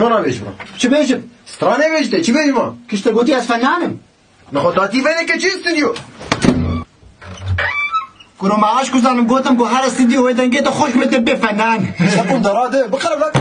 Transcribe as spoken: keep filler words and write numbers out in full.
Bana bêj bro. Çi bêjim? Stranê bêj de, çi bêjim? Kişte gotî ez fenan im. Nexwe datî venê ke çi stüdyo? Kuro ma aşk uzanim gotim ku her stüdyo wê dengê te xweş bê te bê fenan. Şekum dara de, bixere bak.